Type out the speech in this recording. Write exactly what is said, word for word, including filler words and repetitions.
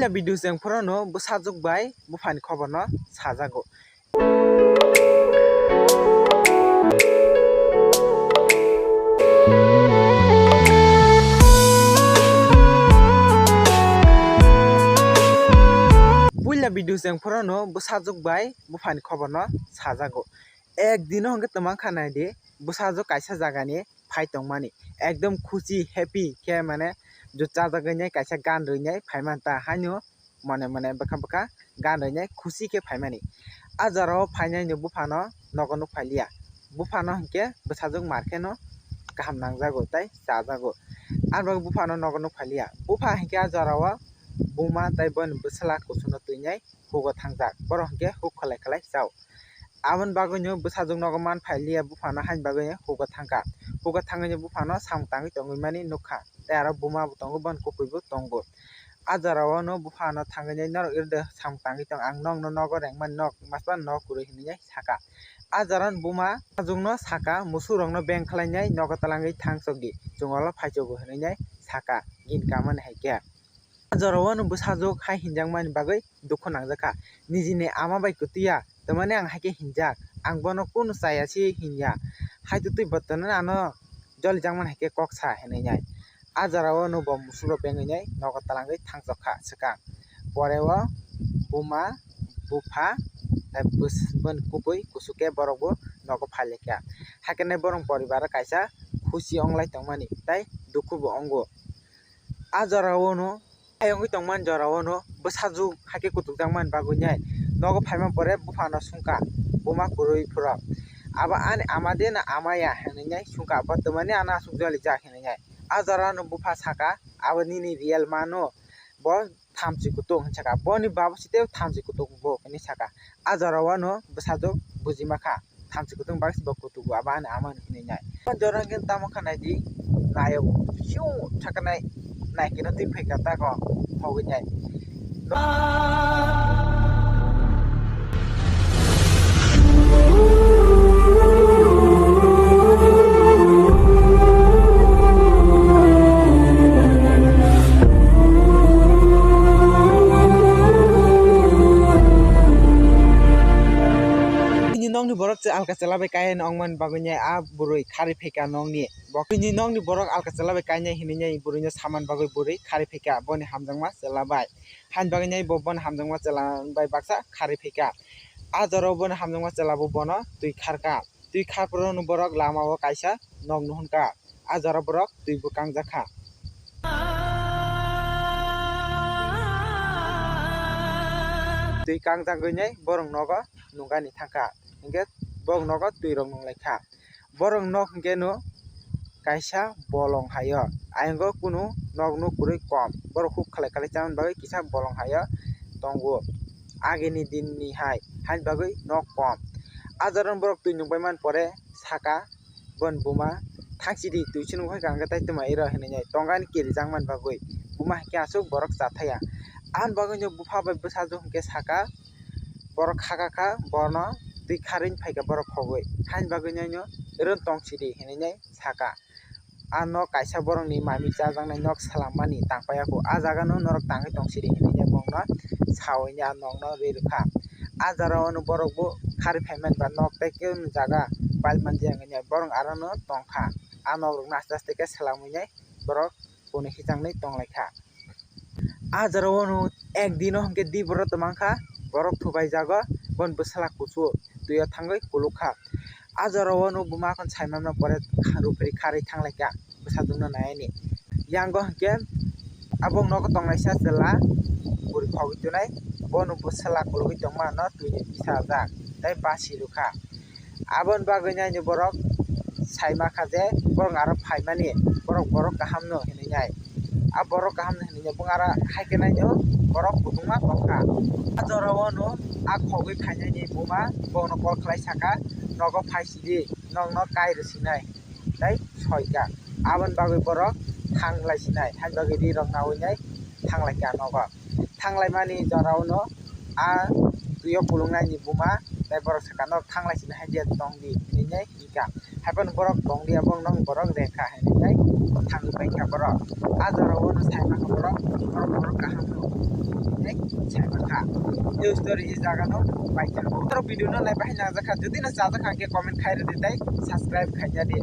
Video cheng phuru no bwsajwk bai buphani khobor no sajago. Puila video cheng phuru no bwsajwk bai buphani khobor no sajago. Ek dino hwnkhe twmang kha nai di, bwsajwk kaisa jagani phai tongmani, ekdom khusi happy khe mane jut chajagwi nai kaisa gan rwinai phai man ta haino mone mone bwkha bwkha gan rwinai khusi khe phaimani. A jorao phainai no buphano nogo nuk phailiya, buphano hinkhe bwsajwk mar kheno kaham nangjago tei chajago, arbo buphano nogo nuk phailiya. Bupha hinkhe a jorao buma tei boni bwsla kusuno twinai hugo thangjak, borok hinkhe huk khlai khlai chao. Aboni bagwino bwsajwk nogo man phailiya buphano, haini bagwi hugo thangkha. Hugo thangwi buphano samung tangwi tongwi mani nukha. Tei aro buma bo tongo, boni kukuibo tongo. A jorao no buphano thangwi norok iri de samung tangwi tong, ang nokno nogo rengmani, nok masma nok kwrwi hinwi saka. A jorao buma bwsajwkno saka, musurokno beng khlainai nogo twlangwi thang chokdi, chwng olo phai chogo hinwi saka, gini kamani hai khe. A jorao no bwsajwk hai hinjakmani bagwi dukhu nangjakha. Nijini ama bai kwtwiya, tamani ang hai khe hinjak, ang bono kunu chaya se hinya. Hai twtwi bo tono ano jolijakmani hai khe kok sa hinwi nai. A jorao no bo musuk rok bengwi nai nogo twlangwi thangchok kha swkang. Pore o buma, bupha, tei bwswk boni kubui kuchuk khe borok bo nogo phai lai kha. Hai khe nai borok poribar o kaisa khusi wnglai tongmani tei dukhu bo wngo. A jorao no, ayang wngwi tongmani jorao no bwsajwk hai khe kutukjakmani bagwi nai nogo phaima pore buphano swngkha, buma kwrwi phuru. Abo ani ama de na ama ya hinwi nai swngkha, bo twmani ano aswk jolijak hinwi nai. A jorao no bupha saka, abo nini real ma no, bo thamchi kutung hinwi saka, boni babo site thamchi kutung bo hinwi saka. A jorao no bwsajwk bujima kha. Thamchi kutung bagwi se bo kutugo, abo ani ama hinwi nai. O jora hwnkhe tamo kha nai di, nayok, siu thakanai, nai khe no twi phai kha tako, mogwi nai. Nini nokni borok alka chwla bai kaiya wngmani bagwi nai a bwrwi kharwi phaikha nokni. Bo bini nokni borok alka chwla bai kainai hinwi nai bwrwino samani bagwi bwrwi kharwi phaikha boni hamjakma chwla bai. Haini bagwi nai bo boni hamjakma chwla bai baksa kharwi phaikha. A jorao boni hamjakma chwla bo bono twi kharkha. Twi kharphuru borok lamao kaisa nok nuhun kha. A jora borok twi bo kangjak kha. Twi kangjagwi nai borok nogo nungani thangkha. Hinkhe borok nogo twi rok nunglai kha. Borok nok hinkhe no kaisa bolong hai o. Ayang o kunu nok nuk kwrwi kom. Borok huk khlai khlai chamani bagwi kisa bolong hai o tongo. Agini din ni hai, haini bagwi nok kom. A jora borok twi nungbai man pore saka, boni buma, "Thangsidi, twi se nungkha kha, hwnkhe tai twma iro," hinwi nai tongani kirijak man bagwi. Buma hinkhe aswk borok cha thaya. Ani bagwino bupha bai bwsajwk hinkhe saka, borok khaka kha, bono twi kharwi phaikha borok khogwi. Haini bagwino iro tong sidi hinwi nai saka. A nok kaisa borokni mami chajaknai nok swlammani tangpaiya kho. A jagano norok tangwi tong sidi hinwi nai bongno sawi nai a nokno rwi rwkha. A jorao no borok bo kharwi phaimani ba nok tei khe jaga pailmani jagani borok aro no tongkha. A nok rokno aste aste khe swlamwi nai borok kunu hichangni tonglaikha. A jorao no ek dino hinkhe di borok twmang kha, borok thubai jago, boni bwsala kuchuk twi o thangwi kuluk kha. A jorao no buma khon sai manma pore rupri kharwi thang lai kha bwsajwk no nai ani. Yang o hinkhe abo nogo tongnaisa chwla bwrwi khogwi tonai, bono bwsala kulugwi tongma no twi ni bwsa jak tei basi rwkha. Aboni bagwi nai borok sai ma kha je borok aro phaimani, borok, borok kaham no hinwi nai. A borok kaham no hinwi nai, bung aro hai khe nai borok kutung ma tong kha. A jora o no a khogwi phainai ni buma bono call khlai saka, "Nogo phai sidi, nokno kai rw sinai," tei soi kha. Aboni bagwi borok thang lai sinai, haini bagwi ri rok naui nai thang lai kha nogo. Thang lai mani jora o no a Yo pulung nai ni buma, tei borok saka no thanglai sini hai je tong di, hinwi nai hika. Hai phano borok tong di, abo no borok reka hinwi nai thangwi pai kha borok. A jora o no sai ma kha borok, borok borok kaham no hinwi nai sai ma kha. New story e jaga no pai kha. Borok video no nai bahai nang jakha, jodi no chajak kha khe comment khai rwdi tei subscribe khai ya di.